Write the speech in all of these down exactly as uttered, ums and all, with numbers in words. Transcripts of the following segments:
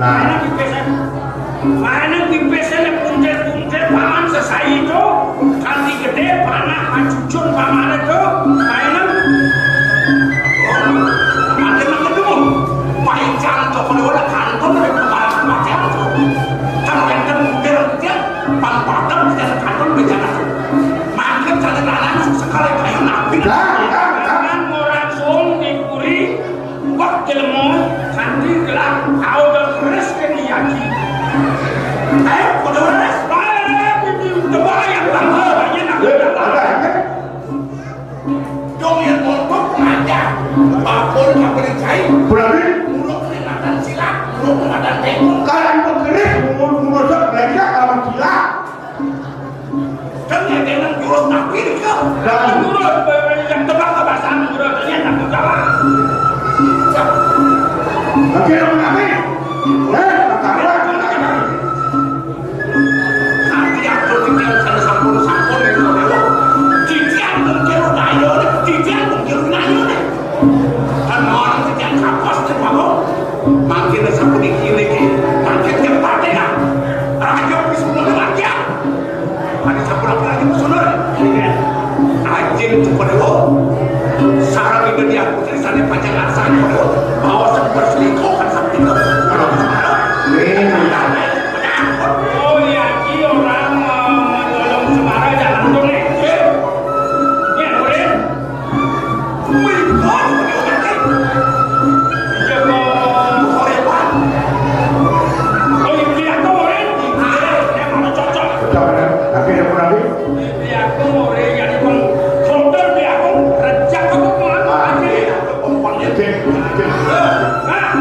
Maenang pipisen. Maenang pipisen puntir-puntir paman sesai to. Kanti gedé panah ajujun pamane to. Maenang. Ada nang gedung. Paicang to kalau ada kantor dari kepala kematian to. Kan wénten puntir dia, pan padang dia kantor bejalan. Mangkat jalan langsung sekali kayu nabi. Lah, lah, lah. Orang suwung dikuri. Wah, jelema kanthi gelar Aoda Keris kene yaki. Ayo, padha waras. Bae, iki coba yang bangga, banyak nak. Dong yang montok ngajak. Bakul kabeh cai. Berarti? Uruk peringatan silat, uruk peringatan tengkuk. Kalian berkeris, umur-umur sok belajar sama silat. Kan ya, dia nang jurus nabi nih, Kak. Kan jurus, yang tebak kebahasan jurus, ternyata aku kalah. Oke, dong, nabi. Eh, ketahuan. Nanti aku tinggal sana sampun, sampun, ya, kalau lewat. Titian mungkin udah ayo nih, titian mungkin udah ayo nih. Kan orang titian kapas nih, Pak. Makin sampun iki lagi, makin cepat ya. Raja wis mulai lagi. Ada sampun lagi lagi musuh. Anjing cepat, Dewa. Sarang itu dia putri sana panjang asan, Dewa. Bawa seperti selingkuh kan sampai itu. Kalau sekarang. Oh, iya, ki orang, eh, menolong Semara jalan tuh, nih. Iya, Nurin. Wih, kok? Iya, kok. Oh, iya, Pak. Oh, iya, iya, tuh, Nurin. Iya, emang cocok. Cocok, bener. Tapi ya, kurang lebih. Iya, tuh, Nurin. Jadi, Bang, foto dia, Bang. Rejak, Bang, Bang. Ah, iya. Bang, Bang, ya. Oke, oke. Nah.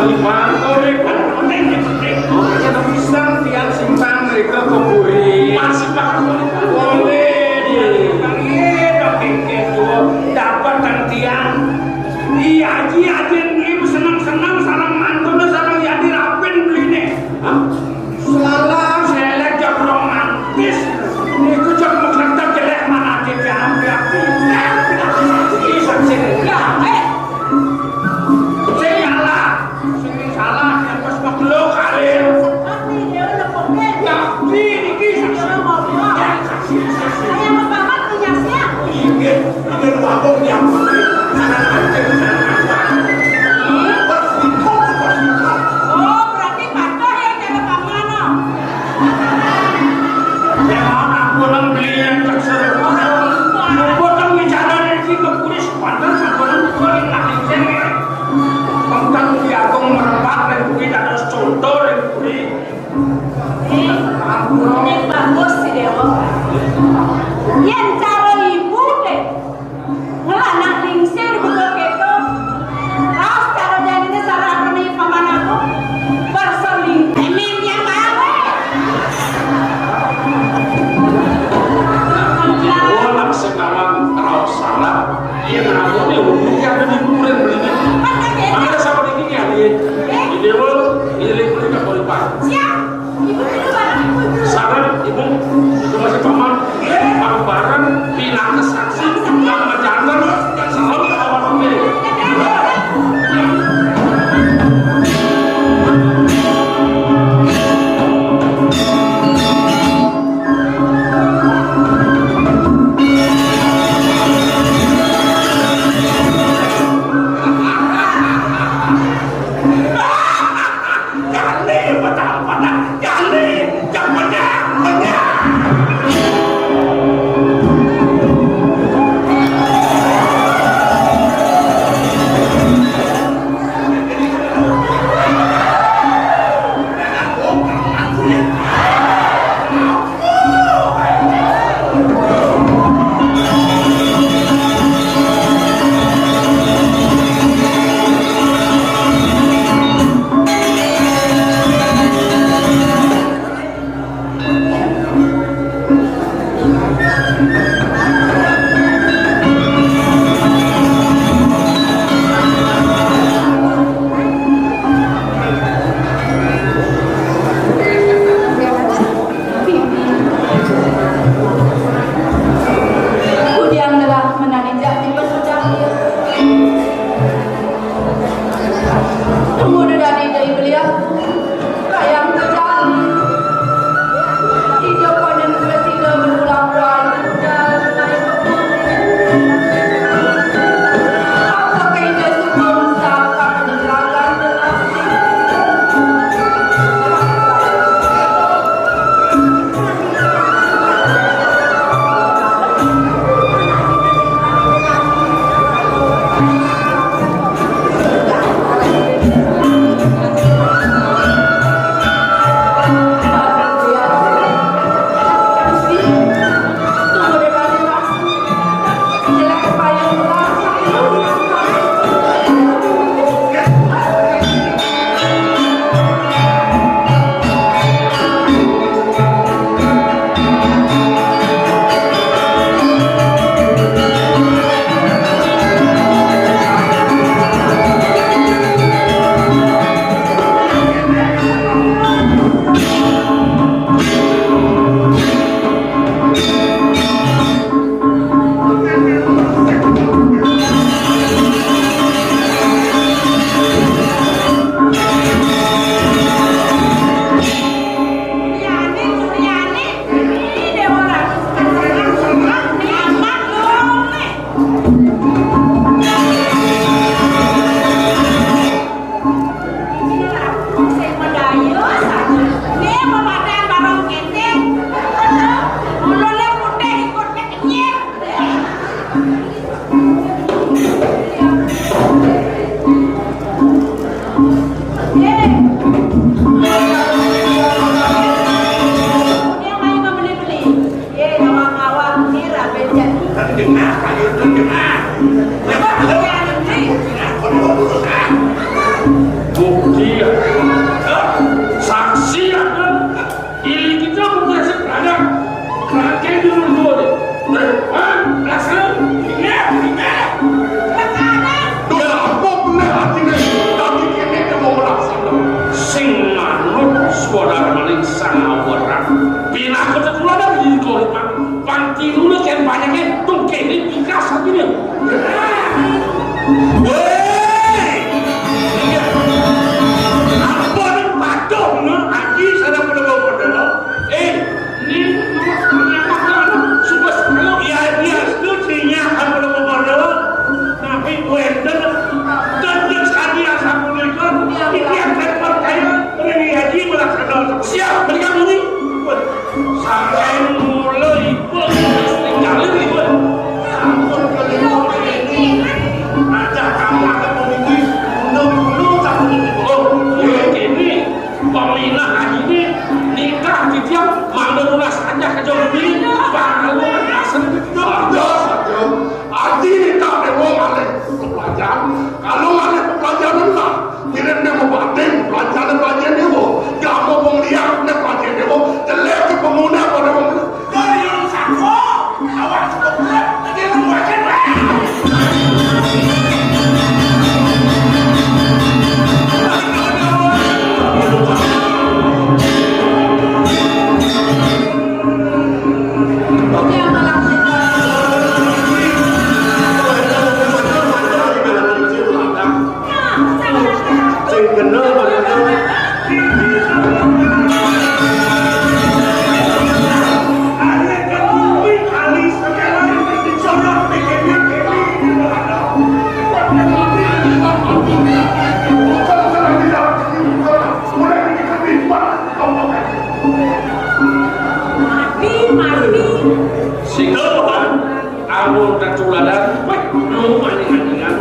Bang, ora kan penting, penting. Ora bisa tiang simpang mereka ke buri. Masih bakal boleh. Iya, tapi gitu. Dapat kan tiang. Iya, iya, iya, ini senang-senang, sareng mantune, sareng Yadi Rapin beliné. Hah? Selalah selek jog romantis. Niku jog mekletek jelek manate jam ya. Iki saksi. Ya, eh. Sing salah, sing salah yang pas makhluk kali. Seperti dia udah pokoknya. Ya, iki saksi. Dia udah ngomong. Ya, saksi, saksi. Saya mau banget punya siap. Inggih, inggih, Pak Bos, ya. Sangat penting, sangat penting. Pas dikau, pas dikau. Oh, berarti patuh ya cara paman, no? Ya, aku orang beli yang terserah. Potong bicara dari sini ke kuris, pantas aku orang kulit lagi cewek. Tentang dia aku merempat dan kulit ada contoh dan kulit. Eh, ini bagus si Dewa. Yen cara ibu deh. Ngelanak lingsir betul gitu. Raos cara jadinya salah apa nih paman aku? Berseling. Emen yang bawe. Orang sekawan raos salah. Iya, nah, ini unik ya, ada di kuburan belinya. Kan kayak gitu. Makanya sama ini ya, ini. Eh? Ini lo, ini kulit apa lupa? Siap. Ibu dulu bareng ibu dulu. Saran, Ibu, itu masih paman. Bareng-bareng, pindah ke saksi, sama jantan, salam sama pemilik. Kali, betul, betul. Kali, yang benar. Kalau ngalih pelajaran lah, kira dia membanting pelajaran-pelajaran dia, bu. Dia mau melihat dia pelajaran dia, bu. Jelek ke pengguna pada orang. Dari orang sako, awak cukup berat, jadi orang wajar. Sika, Tuhan, amun tatuladan, wéh, nu maning-maningan.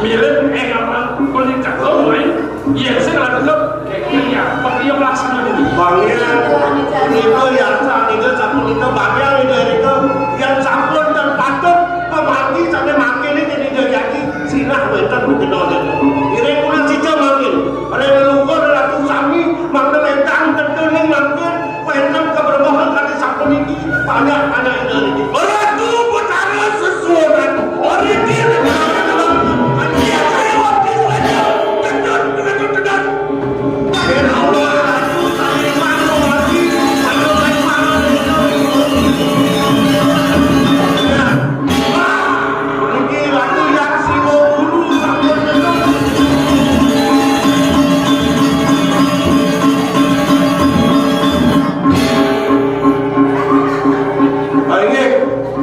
Mirip, éh, apa, kulit cakep, wéh. Iya, saya nggak cakep. Kayak gini ya, apa dia melaksanakan ini? Bang, ya, itu ya, itu satu itu, Bang, ya, itu, itu. Yang sampun dan patut, pemargi sampai makin ini jadi jadi. Sinah wénten bukan ada. Kira kurang sija mangkin. Pada leluhur ratu sami, mangda wénten tentu ning mangkin, wénten keberkahan kali sapuniki, banyak-banyak ini. Ratu Betara Sesuunan, origin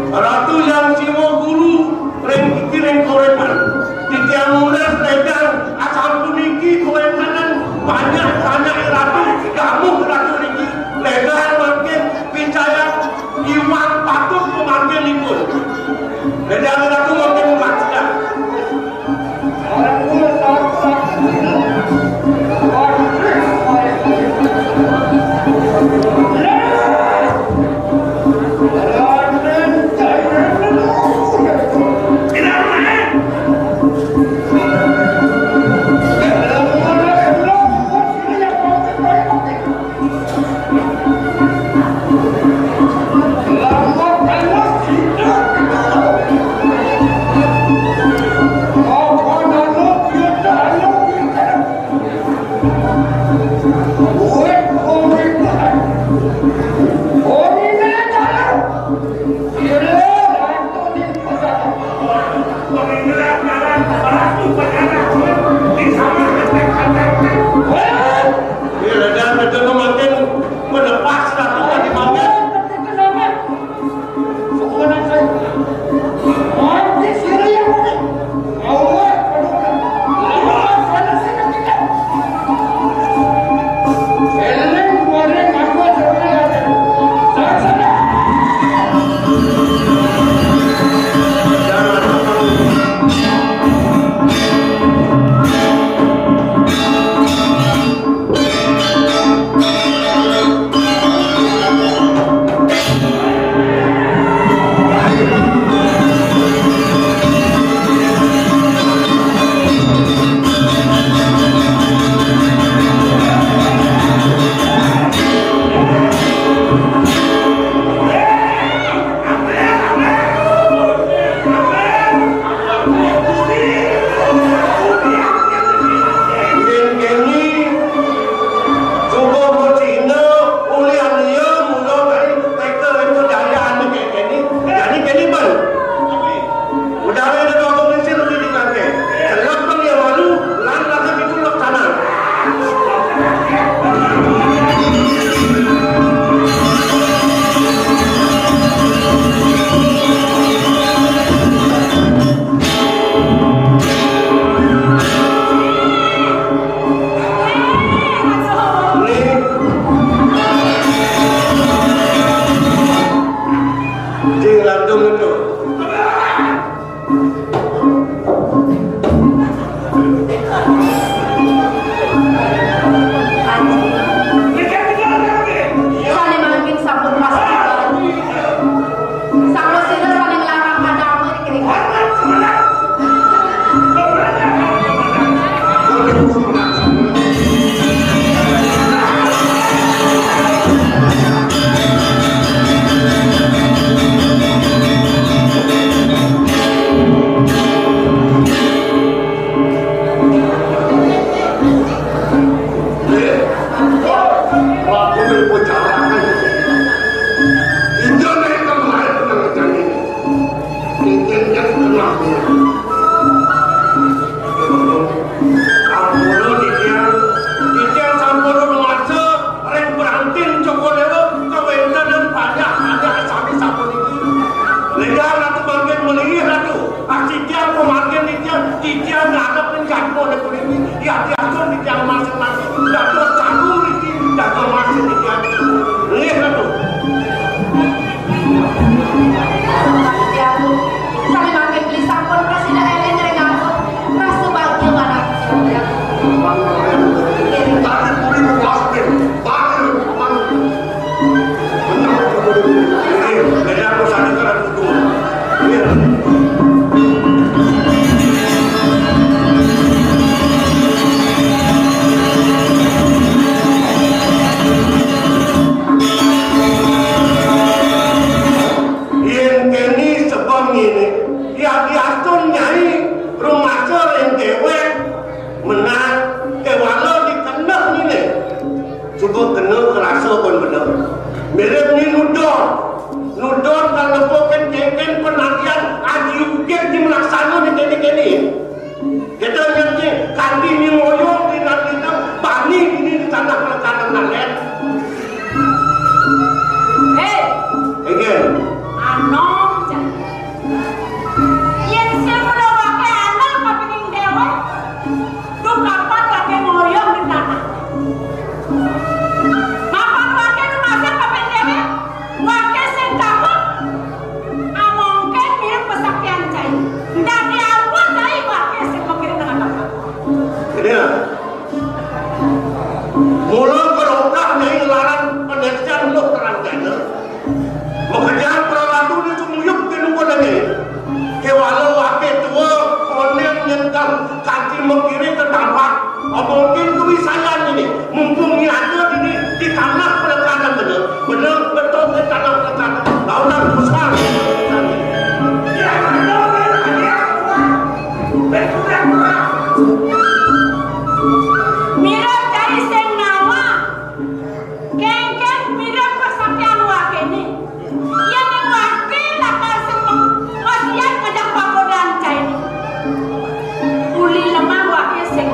Ratu Hyang Siwa Guru ring iki ring korépan. Titiang nunas ledang asampun niki kawéntenan banyak-banyak ratu, damuh ratu niki ledang mangkin picayan iwang patut pamanggihnipun. Ledang ratu mangkin mangkat. Oleh kuliti, ya, diatur di tiang masing-masing, dados caru niki, dados masing di tiang. Nggih, Ratu. Ratu, sané mangkin beli sampun prasida éling ring atur, rasa bagya manah. Tapi puri mepuas, bagya. Yén kéné sebab ngéné, ya diastun Nyai rumasa ring déwék, menang kéwala dikeneh ngéné. Suba kena kerasa pun bener. Mirip ni nudon. Nudon kal nepukin kénkén penantian aji ugit di melaksana ni kéné-kéné. Kita ngerti kanti ni ngoyong di nanti bani ini di tanah pelekanan nalet. Hei, Again. Anom, jan. Yén sing mula waké anom kapingin déwék, duh kapan waké ngoyong di tanah. Mapan waké dumasar kaping déwék, waké sing cakep, amongkén mirip pesaktian cai. Dadi apa cai waké sing makiring dengan apa? Ini lah. Mula barokah Nyai nglarang panyaksian luh terang jana. Makejang pralatu ni sumuyup di nuwun Nyai. Kéwala waké tua, konden nyental kanti makiring ka tampak. Mungkin kuwi sayan ini, mumpung nyata ini di tanah pelekanan bener, bener betul di tanah pelekanan. Lawan pusar. Ya, betul, betul, ya, betul. Mirip cai sing nawang. Kénkén mirip kesaktian wakéné. Yén waké lakar sing masiat ngajak pagodan cainé. Uli lemah waké sing.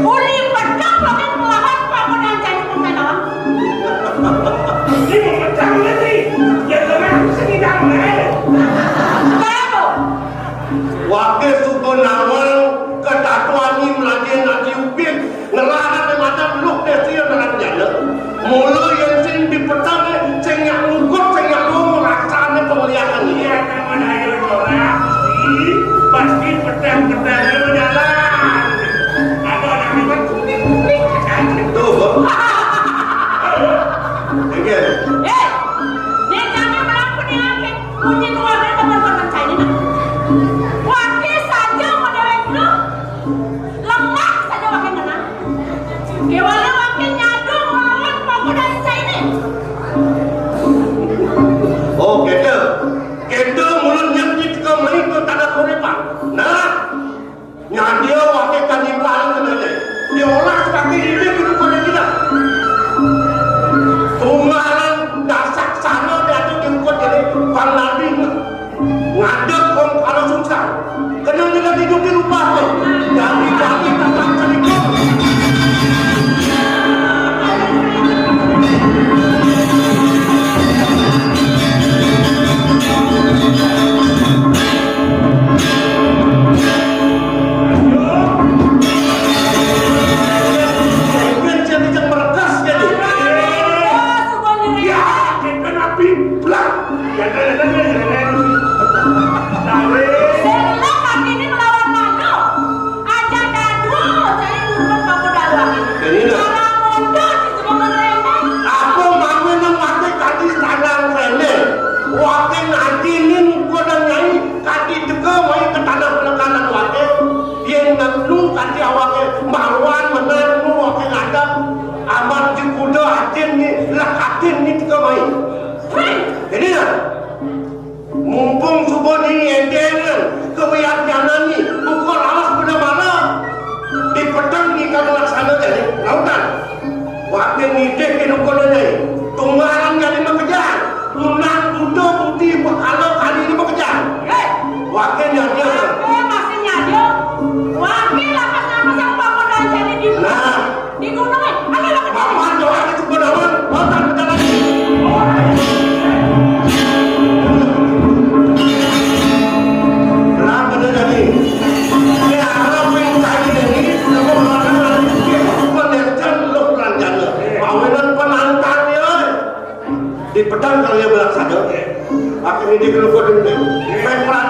Uli pedang waké nglawan pagodan cainé pun nawang. Ini pedang ini. Ya lemah sing ngidang waé. Kenapa? Waké suba nawang katatuané mlajahin aji ugit, nglarang mata luh désia nerang jana. Mula yén sing dipetang, sing nyak ngugut, sing nyak luung, rasané pengliakan. Iya, teman ayo corak, pasti, pasti petang-petangnya berjalan. Ada orang hebat, kuning-kuning. Tuh, Bu. Oke. Eh, né jani melaku né aké. Puji keluarga teman-teman saya ini, nah. Waké saja mau déwék dulu. Lengah saja waké menang. Kéwala waké nyadu nglawan pagodan cainé. Oh, kéto. Kéto mulut nyakit ka mai ka tanah korépan. Nah, nyadia waké kanimbal kéné. Diolah sebagai ini kudu pada kita. Tunggalan dasaksana diatur diukur jadi pangnabi. Ngadeg kong kala sungsang. Kena nila hidup di rumah tu. Jadi, jadi, datang ke hidup. Bukan jadi yang meregas jadi. Ya, kita nabi belah. Sing enak kakiné nglawan manuk. Aja dadua, cai ngurut pagodan waké. Jadi, nah. Ora mondot di jero ngrene. Aku mami nang mati kaki tangan rene. Waké nganti ning padang nyai, kaki teka mai ke tanah penekanan waké. Yén nenu kaki awaké maruan menang nu waké ngadeg. Aman di kuda atin ni, lekatin ni teka mai. Hei! Jadi, nah. Mumpung suba nini entengan, kawiaktianan ni, buka lawas pada malam. Di peteng ni kang laksana jadi lautan. Wakil nitih kenu kono nyai. Tunggalan jadi makejang. Unang buta putih bakala kali ni makejang. Hei! Wakil nyanya. Wakil masih nyanya. Wakil lakas nama sang pamodan jadi di. Nah. Di gunung, eh. Ayo, lo ke sini. Papan doa itu benawan, otak bejalan. Kenapa dia jadi? Dia harap yang Di pedang kalau yang belah saja. Aku ini dulu kau dulu. Main perang